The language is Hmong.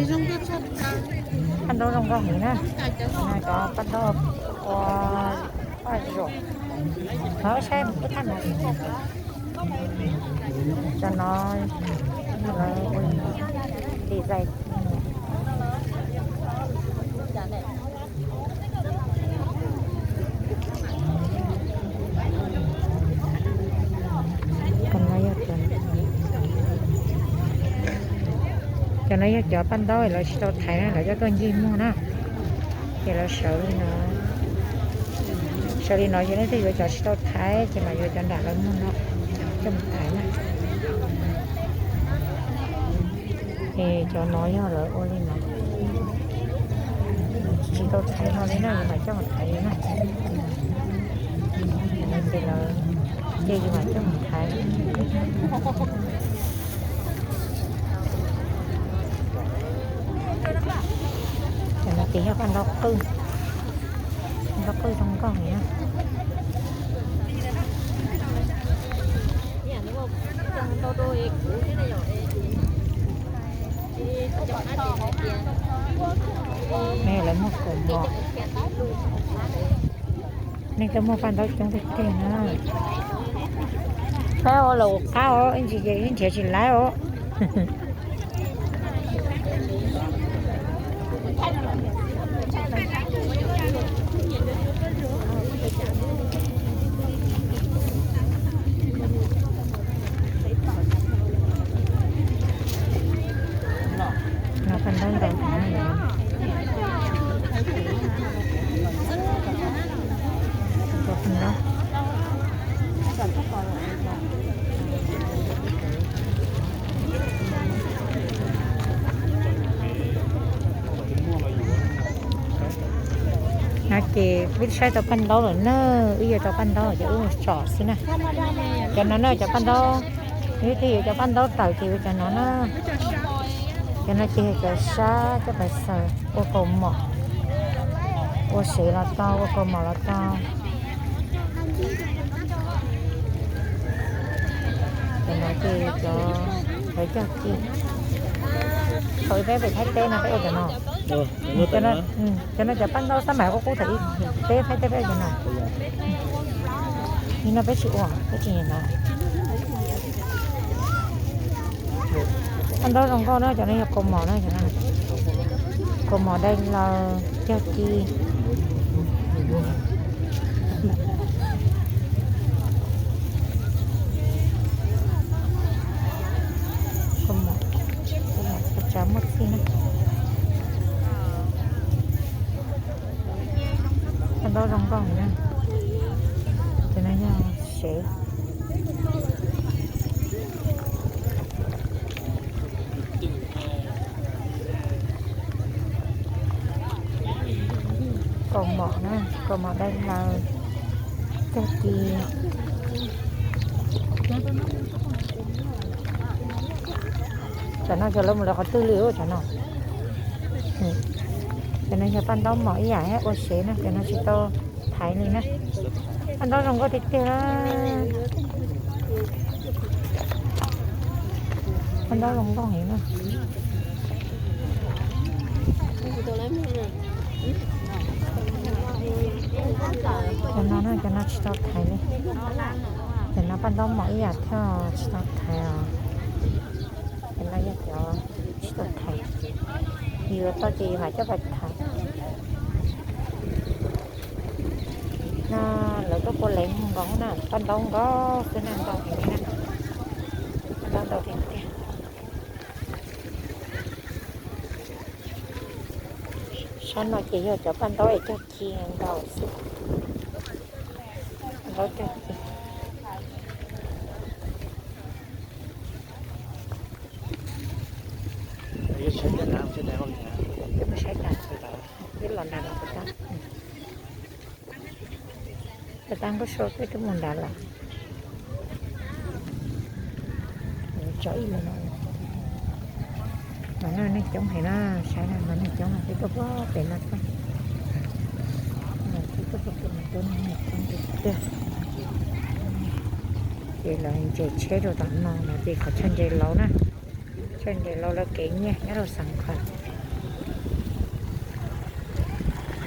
Paj ntaub zoo nkauj heev na. Cov paj ntaub ua paj zaum. Thov saib ib thaj no. Cov no lawv ua design. Cov no yog cov paj ntaub lawv tsis tau thaiv na, lawv coj tuaj ncig muag na. Ces lawv sawv li no, sawv li no ces leej twg yuav cov tsis tau thaiv ces mam yuav cov nram lawv muag no coj mus thaiv na. Es cov no yog lawv ua li no, tsis tau thaiv no li na, yuav mam coj mus thaiv li na. Ces lawv, ces yuav mam coj mus thaiv. Cov no ces yog paj ntaub qwj, ntaub qwj zoo nkauj heev na. Nej lawv muag kaus mom, nej tuaj muag paj ntaub coob tiag tiag na. Peb ua los qab os, ib ntsis ces ib nrhiav tsis laib os. No paj ntaub ntau heev na. Cov paj ntaub no ces wb saib tau paj ntaub lawm na, wb yuav tau paj ntaub ces wb mus tsom xwb na. Cov no na cov paj ntaub, wb thiaj yuav cov paj ntaub tawm ces yuav cov no na. Cov no ces yog cov sab coj pais xaws ua kaus mom, ua sev los tau, ua kaus mom los tau. Cov no ces cov lawv cog ci, thaum peb pem Thaib teb no peb ua cov no. Cov no cov paj ntaub xab mais qub qub thaum ub peb Thaib teb peb ua cov no. Nim no peb tsis ua, peb tsis nyiam no. Paj ntaub zoo nkauj na, cov no yog kaus mom na, cov no kaus mom dai laws cog ci. Kaus mom, ua tsav muaj txij na. Paj ntaub zoo nkauj na. Cov no yog sev. Kaus mom na, kaus mom dai laws cog ci. Cov no xyov lawv mus lawv qhov twg li cov no. Cov no yog paj ntaub mom ib yam thiab ua sev na, cov no tsis tau thaiv li na. Paj ntaub zoo nkauj tiag tiag. Paj ntaub zoo nkauj heev na. Cov no na, cov no tsis tau thaiv li. Cov no paj ntaub mom ib yam thiab tsis tau thaiv os. Cov no yog cov tsis tau thaiv. Yuav tau ces yus mam coj pais thaiv. No lawv tuaj pua lev nkaus na, paj ntaub nkaus xwb na, ntau heev li na. Paj ntaub ntau tiag tiag. Sab no ces yog cov paj ntaub es cog ci nkaus xwb. Paj ntaub cog ci. Peb mus saib tas, peb los nram los tas. Peb tab npaj sua peb twb mus nrad lawm. Tso ib leeg no. Mas no neeg coob heev na, saib na, mas neeg coob no peb tuaj puag pem no xwb. Peb tuaj puag pem no tuaj neeg coob tiag tiag. Ces lawv ntses tsheb rau tom no no ces qhov chaw ntses laus na. Chaw ntses laus lawv kev nyiaj nyob rau Xeev Khuam.